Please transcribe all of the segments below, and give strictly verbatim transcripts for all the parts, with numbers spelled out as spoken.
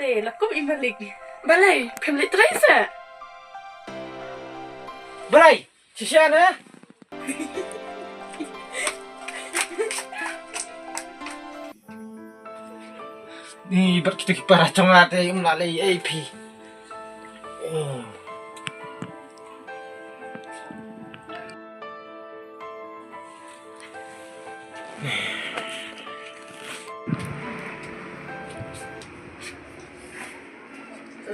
Eh, la kum i malik. Balei, phim leit trei se? Balei, shisha na? Ni bad kita ki para jong nga te, um, la lei ei phi. Hmm.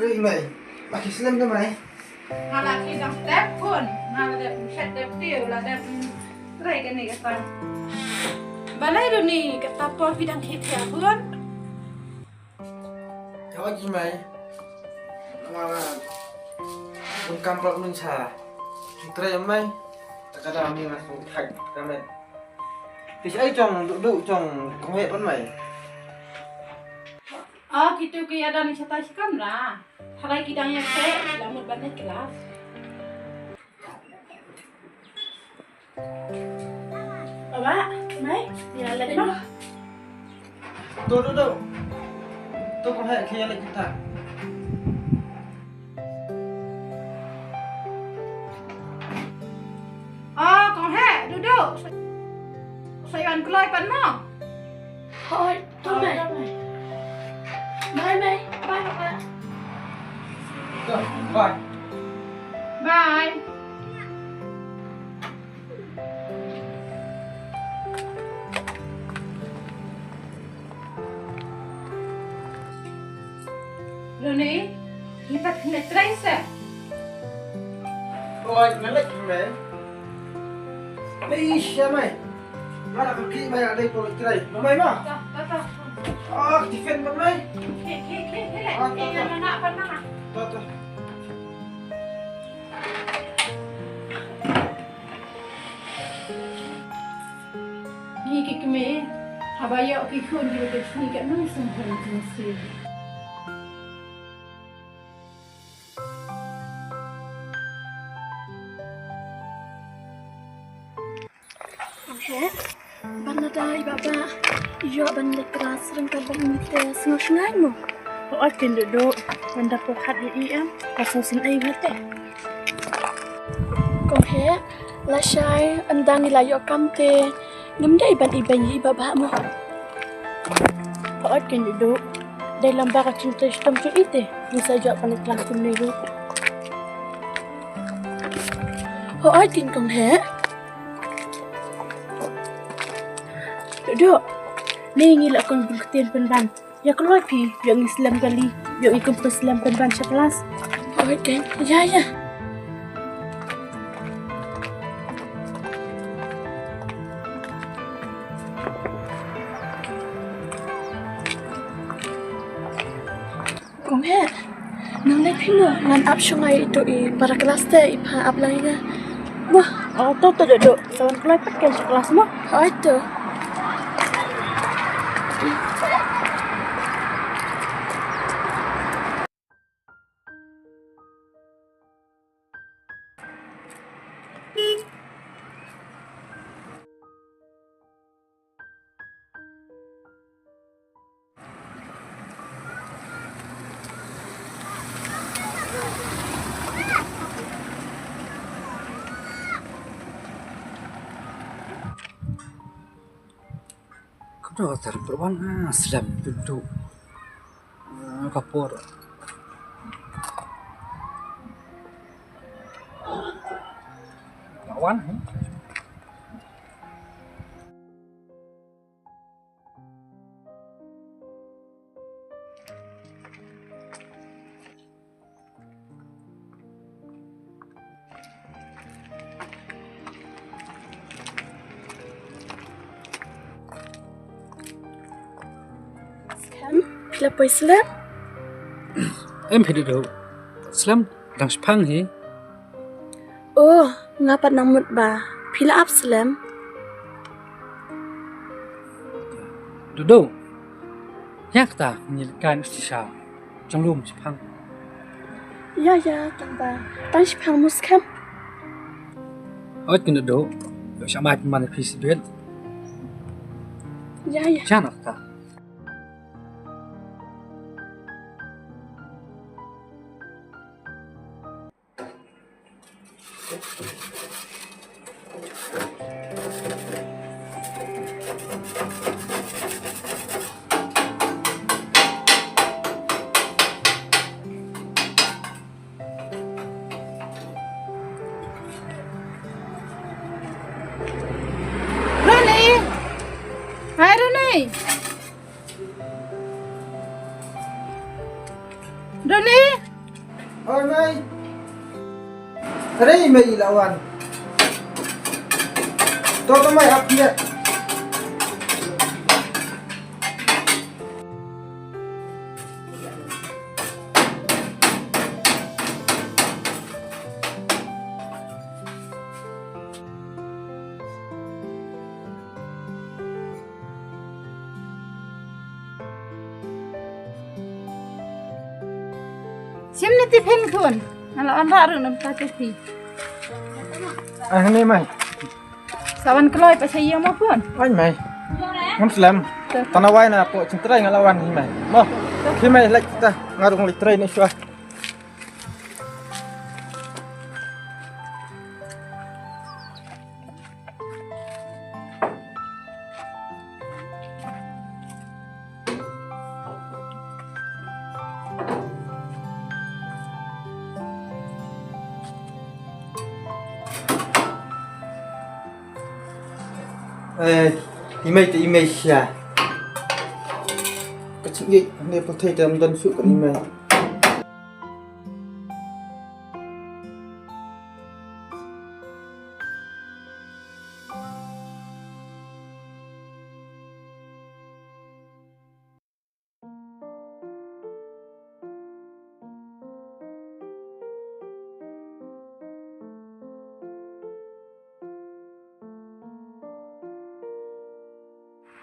Rei mai, ma ki slem da mai. Nga la ki dang step pun, nga la dep shet dep tiu, la dep trei kane ka tang. Balei duni kata por phi dang khia khia pun. Ka wan ki mai. Nga la bun kam prak nun sa. Ki trei mai. Ta ka dang ni nga sung thak ka mai. Ti ai jong du du jong kong he pun mai. Ah, kitu ki ïa dang shatai shi kamra. Halai ki dang ïa se, la mut ban naik kelas. Baba, mai, ïa leit noh. Tu, tu, tu. Tu kong he, ki ïa leit kita. Ah, kong he, duduk. Sa ïa wan kloi pat mo. Hoi. Bye, bye. Bye, bye. Bye, bye. Bye. Bye. Lone, ngi pat kynduh trei se. Oi, ngan leit kynduh. Ei, sha mai. Nga dak kynduh mai, nga dei pynduh trei. Nga mai ma. Ta, ta, ta. Ah, tiffin ban mai. Khe, khe, khe, khe, leh. Ah, ta, ta. Khe, nga nak pan na. Ta, ta. Ngi ki kmie, haba ïoh ki khun kiba pynsngew katno sngewbha jingmut. Ong he, ban lada i Baba ïoh ban leit klas ryngkat bad ngi te sngewsynei mo. Hooid keiñ Duhduh, ban da pyrkhat ïa i em, ka sngewsynei bha te. Kong he, lashai ynda ngi la ïoh kam te ngim dei ban ibeiñ ïa i Baba mo. Hooid keiñ Duhduh, dei lem ba ka jingtrei shitom jong i te ngi sa ïoh ban leit klas kumne ruh. Hooid keiñ kong he. Duhduh, ne ngi la kon bun ktien pynban. Ïa kloi phi, ïoh ngi slem kali, ïoh ngi kum pynslem pynban sha klas. Hooid keiñ, ïa ïa. Kong he, nang leit phi mo, ngan ap shong ai ito i para klas te i pha ap lai nga. Mo. Oh, to to Duhduh, sa wan kloi pat keiñ sha klas mo. Hooid to. Ka dei ka tar pyrwan, ah, slem Duhduh. Ah, ka por. Ka wan, eh? Skhem, phi la poi slem? Em phi Duhduh. Slem, dang shipang hi. Oh, nga pat nang mut ba phi la ap slem. Duhduh. Ïa kata ngi leit kai na shisha. Jong lum shipang. Ïa ïa tang ba tang shipang mo Skhem. Ot kynduh Duhduh. Ïoh sha mai pynban phi sibit. Ïa ïa. Jan kata. Tony! Oi, mei. Are i mei i la wan. To, to, mei, ap, mei. Shim ne tiffin khun. Nga la wanrah ruh na bynta jong phi. Ah, ne mei. Sa wan kloi pat sha ïing mo khun. Oi mei. Ngam slem. Te. Tang nawai na poh jingtrei nga la wan hi mei. Mo. Te. Hi mei, leit ta. Nga ruh nga leit trei ne shuwa. Eh, i mei te i mei sha. Ka chim i ne pa thei te ym don shuh ka i mei.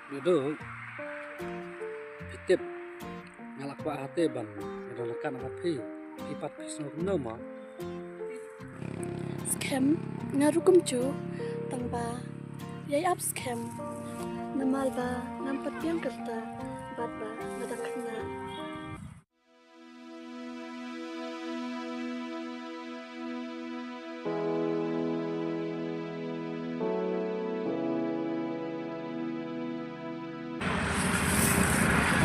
Duh duh. Phi tip. Nga la kwah hate ban ïa don la kat na phi. Phi pat phi sngew kumno mo? Skhem, nga ruh kumjuh, tang ba ïai ap skhem. Namar ba ngam pat biang kata bad ba nga dang khynnah.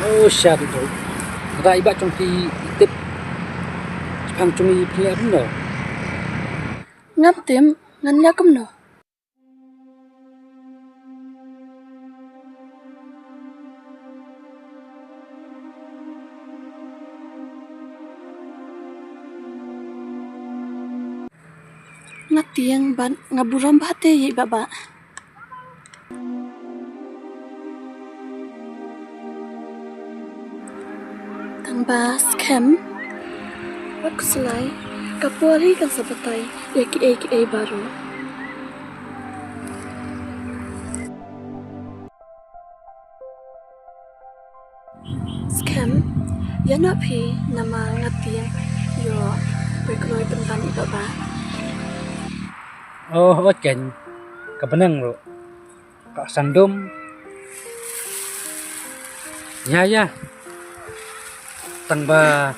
Oh, sha duh duh. Lada i bah jong phi i tip, shaphang jong i phi leh kumno? Ngam tip, ngan leh kumno? Nga tieng bad nga burom bha te ïa i Bah Bah. Tang ba skhem, wat khuslai, ka por hi kan sa batai ïa kiei kiei baroh. Skhem, ïa noh phi namar nga tieng ïoh poi kloi pynban i Bah Bah. Oh, oh, Ken, ka bneng ruh. Ka sandum. Ïa, ïa. Tang ba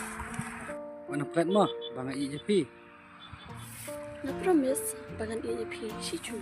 wan pret mo, ba nga ïeit ïa phi. Nga promise ba ngan ïeit ïa phi shijur.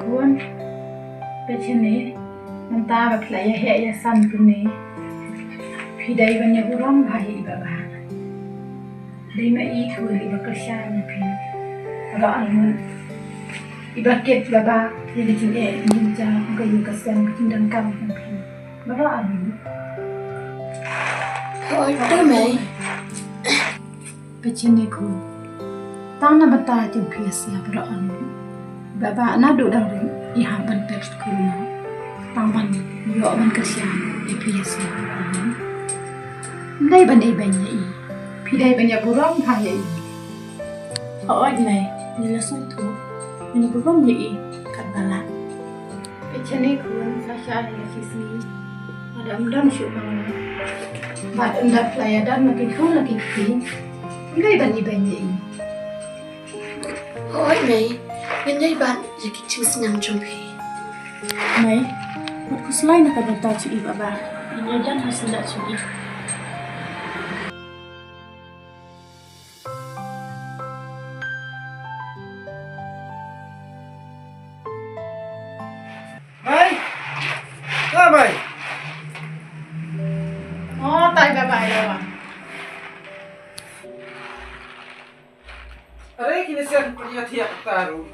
Khun, te shane, mynta ba phi la ïa heh ïa san kine, phi dei ban ïa burom bha ïa i Bah Bah. Dei ma i khun iba kyrshan ïa phi. Baroh arngut. Iba kit Bah Bah ïa ka jingeh ka jingja, ka ïing ka sem, ka jingdonkam jong phi. Baroh arngut. Hooid, te mei. Phi shane khun. Tang na bynta jong phi ïa sha baroh arngut. Bah Bah naduh dang rit i hap ban pep skul noh. Tang ban ïoh ban kyrshan ïa phi ïa sha baroh arngut. Ym dei ban ibeiñ ïa i. Phi dei ban ïa burom bha ïa i. Hooid mei, ngi la sngewthuh. Ngi burom ïa i katba lah. Phi shane khun, sa sha ïa ki sngi. Lada ym don shuh ma nga. Bad ynda phi la ïa don la ki khun la ki kti, ym dei ban ibeiñ ïa i. Hooid mei, ngin ïai bat ïa ki jingsneng jong phi. Mei, wat khuslai na ka bynta jong i Bah Bah. Ngin ïai don ha sla jong i. Ïa ba, ïa ba. Are kine sien pynïathiah kata ruh.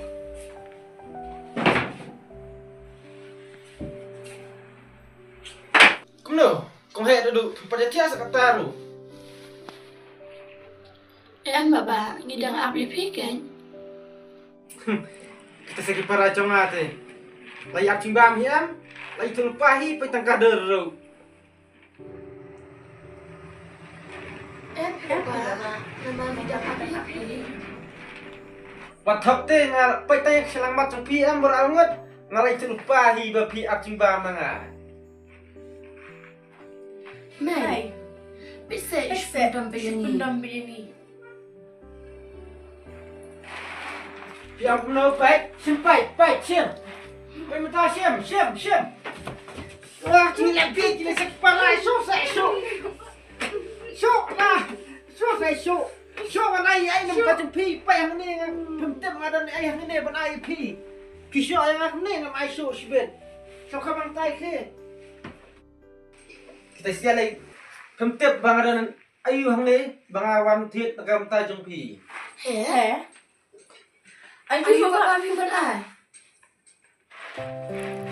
Kumno? Kong heh da duh pynïathiah sa kata ruh. Em baba, ngi dang ap ïa phi kein. Kita sa ki para jong nga te. La ïap jingbam hi em? La ïathuhlypa hi peit tang ka dur ruh. Em baba, namar ngi dang ap ïa phi. Wat thok te nga peit tang ïa ka shyllangmat jong phi em, bor ar ngut. Nga la ïathuhlypa hi ba phi ap jingbam ma nga. Mei. Phi seh, phi seh, phi seh, phi seh. Phi ap kumno, peit, shim, peit, peit, shim. Peit mynta, shim, shim, shim. Wah, kine leh phi, kine seh ki para, shu, seh, shu. Shu, na, shu, seh, shu. Shu, ban ai, ai, nam ka jong phi, peit hangne, phim tip nga don ai hangne, ban ai phi. Phi shu, ai hangne, nam ai shu, shibit. Shu ka bang tai khe. Kita sia lei, phim tip ba nga don aïu hangne ba nga wan thied na ka bynta jong phi. He? He? Aïu ba phi ban ai?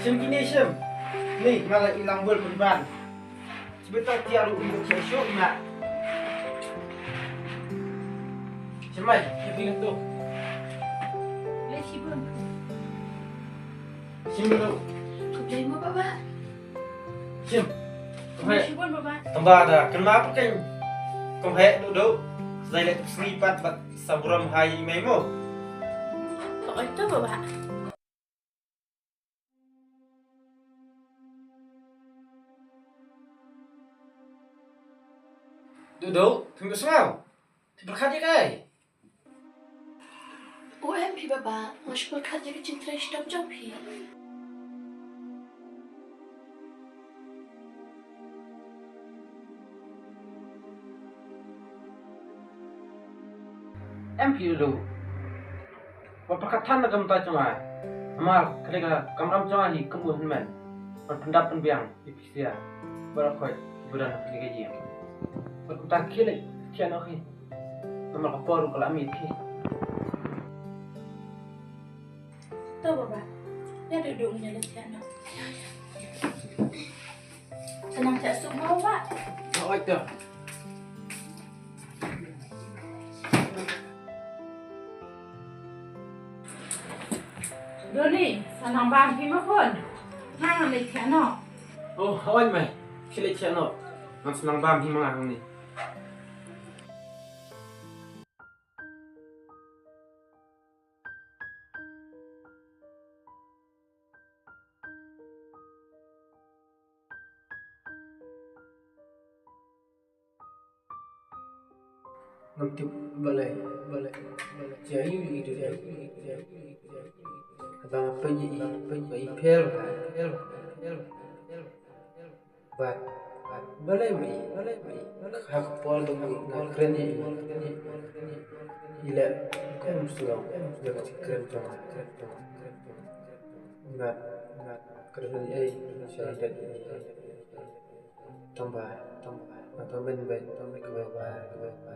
Shim kine shim. Ni nga la i lang bul pynban. Shibit ta tiar u i shu i ma. Shim mai, shim kine tu. Lei shibun. Shim dulu. Khublei mo baba. Shim. Kong heh. Shibun baba. Tang ba da kynmaw pat kein. Kong heh duh duh. Sa dei leh tip sngi pat bad sa burom ha i mei mo. Ka oi to baba. Duh duh, phim ïohsngew. Phi pyrkhat ïa kaei? U em phi baba, nga shu pyrkhat ïa ka jingtrei shitom jong phi. Em phi Lulu. Wat pyrkhat than na ka bynta jong nga. Namar ka dei ka kamram jong nga hi kum u hynmen. Ban pyndap pynbiang ïa phi sha. Bad la khot ki ba don ha kane ka ïing. Bad kumta khie leit thiah noh hi. Namar ka por ruh ka la mih hi. To baba. Ïa duh duh ngin ïa leit thiah noh. Sa nang thiah suk mo baba. Hooid to. Doni, sa nang bam hi ma khun. Ngan leit thiah noh. Oh, hooid mei. Khie leit thiah noh. Ngan sa nang bam hi ma nga hangne. Ngam tip balei, balei, balei. Jai yu i du jai yu i du jai yu i du jai yu i du jai. Ba nga pynjah i, pynjah i phel, phel, phel, phel, phel. Bad, bad, balei ma i, balei ma i. Ha ka por ba nga kren ïa i, i leh kum sngewbha ïa ka jingkren jong nga. Bad, bad, kren ïa i, sha i dei. Tang ba, tang ba, tang ba, tang ba, tang ba, tang ba.